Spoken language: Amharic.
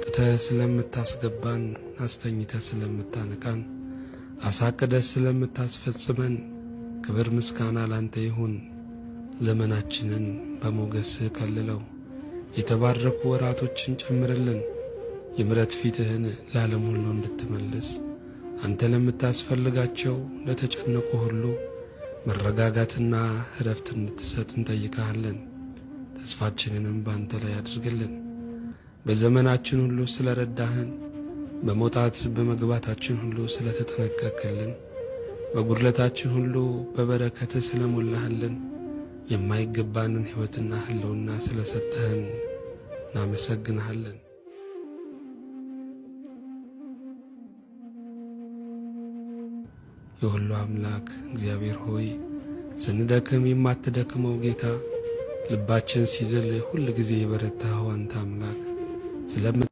አውጥተህ ስለምታስገባን፣ አስተኝተህ ስለምታነቃን፣ አሳቅደህ ስለምታስፈጽመን ክብር ምስጋና ላንተ ይሁን። ዘመናችንን በሞገስህ ከልለው፣ የተባረኩ ወራቶችን ጨምርልን። የምሕረት ፊትህን ለዓለም ሁሉ እንድትመልስ አንተ ለምታስፈልጋቸው ለተጨነቁ ሁሉ መረጋጋትና እረፍት እንድትሰጥ እንጠይቅሃለን። ተስፋችንንም በአንተ ላይ አድርግልን። በዘመናችን ሁሉ ስለረዳህን፣ በመውጣት በመግባታችን ሁሉ ስለተጠነቀቅልን፣ በጉድለታችን ሁሉ በበረከትህ ስለሞላህልን፣ የማይገባንን ሕይወትና ሕልውና ስለሰጠህን እናመሰግንሃለን። የሁሉ አምላክ እግዚአብሔር ሆይ፣ ስንደክም የማትደክመው ጌታ፣ ልባችን ሲዝል ሁል ጊዜ የበረታኸው አንተ አምላክ ስለምታደርግልን